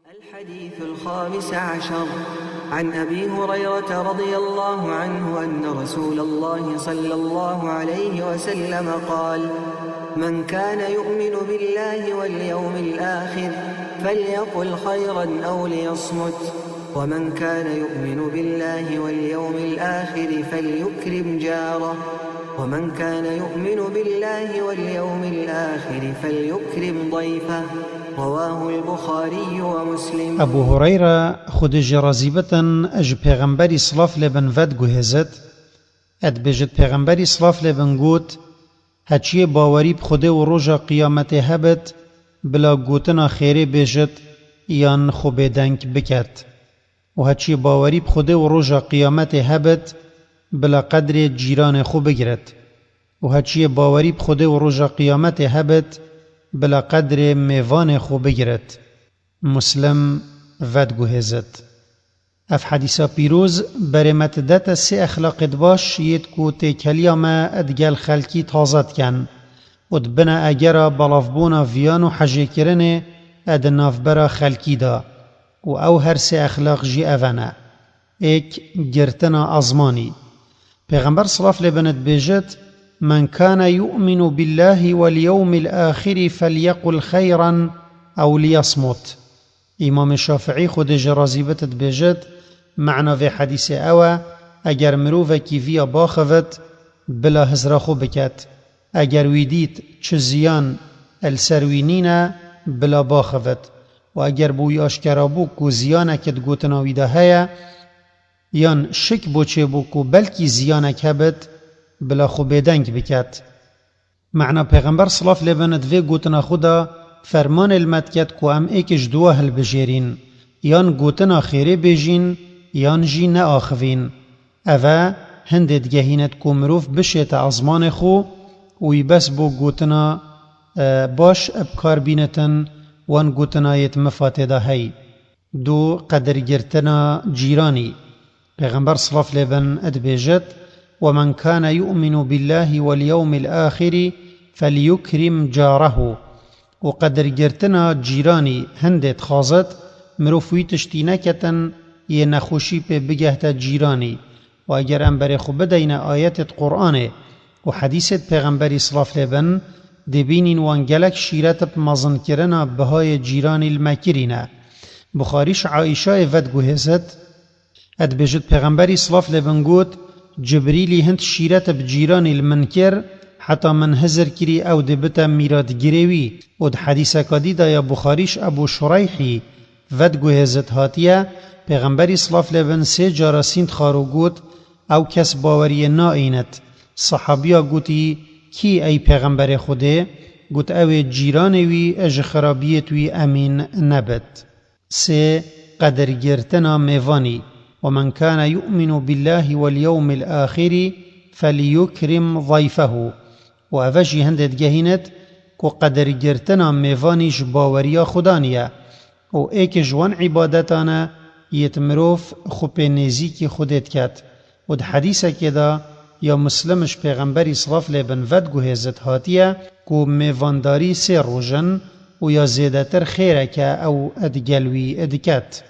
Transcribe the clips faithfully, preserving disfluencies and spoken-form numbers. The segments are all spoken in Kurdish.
الحديث الخامس عشر. عن أبي هريرة رضي الله عنه أن رسول الله صلى الله عليه وسلم قال: من كان يؤمن بالله واليوم الآخر فليقل خيرا أو ليصمت، ومن كان يؤمن بالله واليوم الآخر فليكرم جاره، ومن كان يؤمن بالله واليوم الآخر فليكرم ضيفه. رواه البخاري ومسلم. Ebû Hureyre, Xwedê jê razî bitin, ji Pêxemberî silav lê bin vediguhêzit, e dibêjit, Pêxemberî silav lê bin got: Heçiyê bawerî bi Xwedê û roja qiyametê hebit, bila gotina xêrê bêjit yan xwe bêdeng biket. Û heçiyê bawerî bi Xwedê û roja qiyametê hebit, bila qedrê cîranê xwe bigirit. Û heçiyê bawerî bi Xwedê û roja qiyametê hebit, bila qedrê mêvanê xwe bigirit. Muslim vediguhêzit. Ev hedîsa pîroz berê me didete sê exlaqêd baş yêd ku têkeliya me digel xelkî taze diken û dibine egera belavbûna viyan û hejêkirinê e di navbera xelkî de. Û ew her sê exlaq jî ev ne: êk, girtina ezmanî. Pêxember silav lê bin dibêjit: من كان يؤمن بالله واليوم الآخر فليقل خيرا أو ليصمت. Îmamê Şafiî, Xwedê jê razî bit, dibêjit: Mana vê hedîsê ew e, eger mirovekî viya baxivit, bila hizra xwe biket. Eger wî dît çi ziyan li ser wî nîne, bila baxivit. Û eger bo wî aşkera bû ku ziyanek di gotina wî de heye, yan şik bo çêbû ku belkî ziyanek hebit, bila xwe bêdeng biket. Mana Pêxember silav lê bin di vê gotina xwe de fermanê li me diket ku em êk ji duwa hilbijêrîn, yan gotina xêrê bêjîn, yan jî neaxivîn. Ev e hindê digehînet ku mirov bişête ezmanê xwe û wî bes bo gotina, e, baş bi kar bînitin wan gotina yê di mifatê de hey. Du, qedirgirtina cîranî. Pêxember silav lê bin dibêjit: ومن كان يؤمن بالله واليوم الآخر فليكرم جاره. Û qedirgirtina cîranî hindê dixwazit mirov wî tiştî neketin yê nexweşî pê bigehte cîranî. Û eger em berê xwe bideyne ayetêd Qur'anê û hedîsêd Pêxemberî silav lê bin, dê bînîn wan gelek şîret bi mezinkirina bihayê cîranî li me kirîne. Buxarî ji Aîşayê vediguhêzit, e dibêjit, Pêxemberî silav lê bin got: Cibrîlî hind şîret bi cîranî li min kir, heta min hizir kirî ew dê bite mîratgirê wî. Û di hedîseka dî de ya Buxarî ji Ebû Şureyhî vediguhêzit hatiye, Pêxemberî silav lê bin sê cara sînd xwar û got: Ew kes baweriyê naînit. Sehabiya gotî: Kî ey Pêxemberê Xwedê? Got: Ew ê cîranê wî ji xirabiyêd wî emîn nebit. Sê, qedirgirtina mêvanî. ومن كان يؤمن بالله واليوم الآخر فليكرم ضيفه. Û eve jî hindê digehînit ku qedirgirtina mêvanî ji baweriya Xudanî ye. Û êk ji wan îbadetan e yêd mirov xwe pê nêzîkî Xwedê diket. Û di hedîsekê de ya Muslim ji Pêxemberî silav lê bin vediguhêzit hatiye ku mêvandarî sê roj in û ya zêdetir xêrek e ew digel wî diket.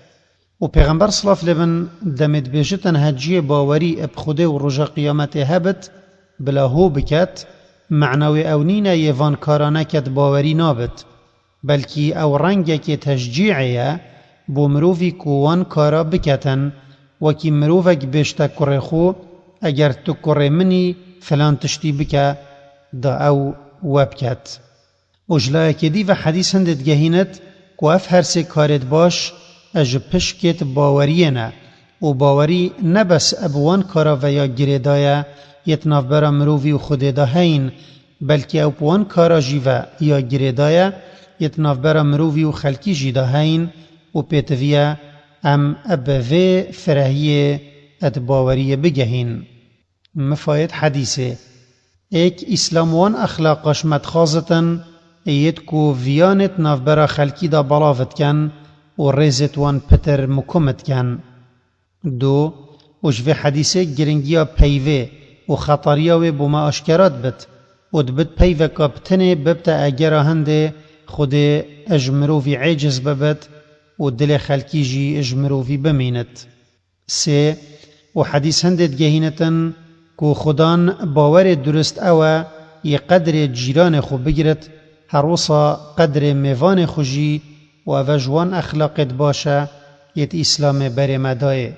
Û Pêxember silav lê bin demê dibêjitin heciyê bawerî bi Xwedê û roja qiyametê hebit, bila hû biket, mana wê ew nîne yê van kara neket bawerî nabit. Belkî ew rengekê teşcî'ê ye bo mirovî ku wan kara biketin, wekî mirovek bêjte kurê xwe, eger tu kurê min î, filan tiştî bike, da ew we biket. Û ji layekê dî ve hedîs hindê digehînit ku ev her sê karêd baş e ji pişkêd baweriyê ne û bawerî ne bes bi wan kara ve ya girêdaye yê di navbera mirovî û Xwedê de heyîn, belkî ew bi wan kara jî ve ya girêdaye yê di navbera mirovî û xelkî jî de heyîn û pêtivî ye em bi vê firehiyê di baweriyê bigehîn. Mifayêd hedîsê. Êk, Îslam wan exlaqa ji me dixwazitin, yêd ku viyanêd navbera xelkî de belav diken û rêzêd wan pitir mukum diken. Du, û ji vê hedîsê giringiya peyvê û xetariya wê bo me aşkera dibit û dibit peyveka bi tinê bibte egera hindê Xwedê ji mirovî êciz bibit û dilê xelkî jî ji mirovî bimînit. Sê, û hedîs hindê digehînitin ku Xudan bawerê durist ew e, yê qedrê cîranê xwe bigirit, her wisa qedrê mêvanê xwe jî, û ev e ji wan exlaqêd baş e, yêt Îslamê berê me dayê.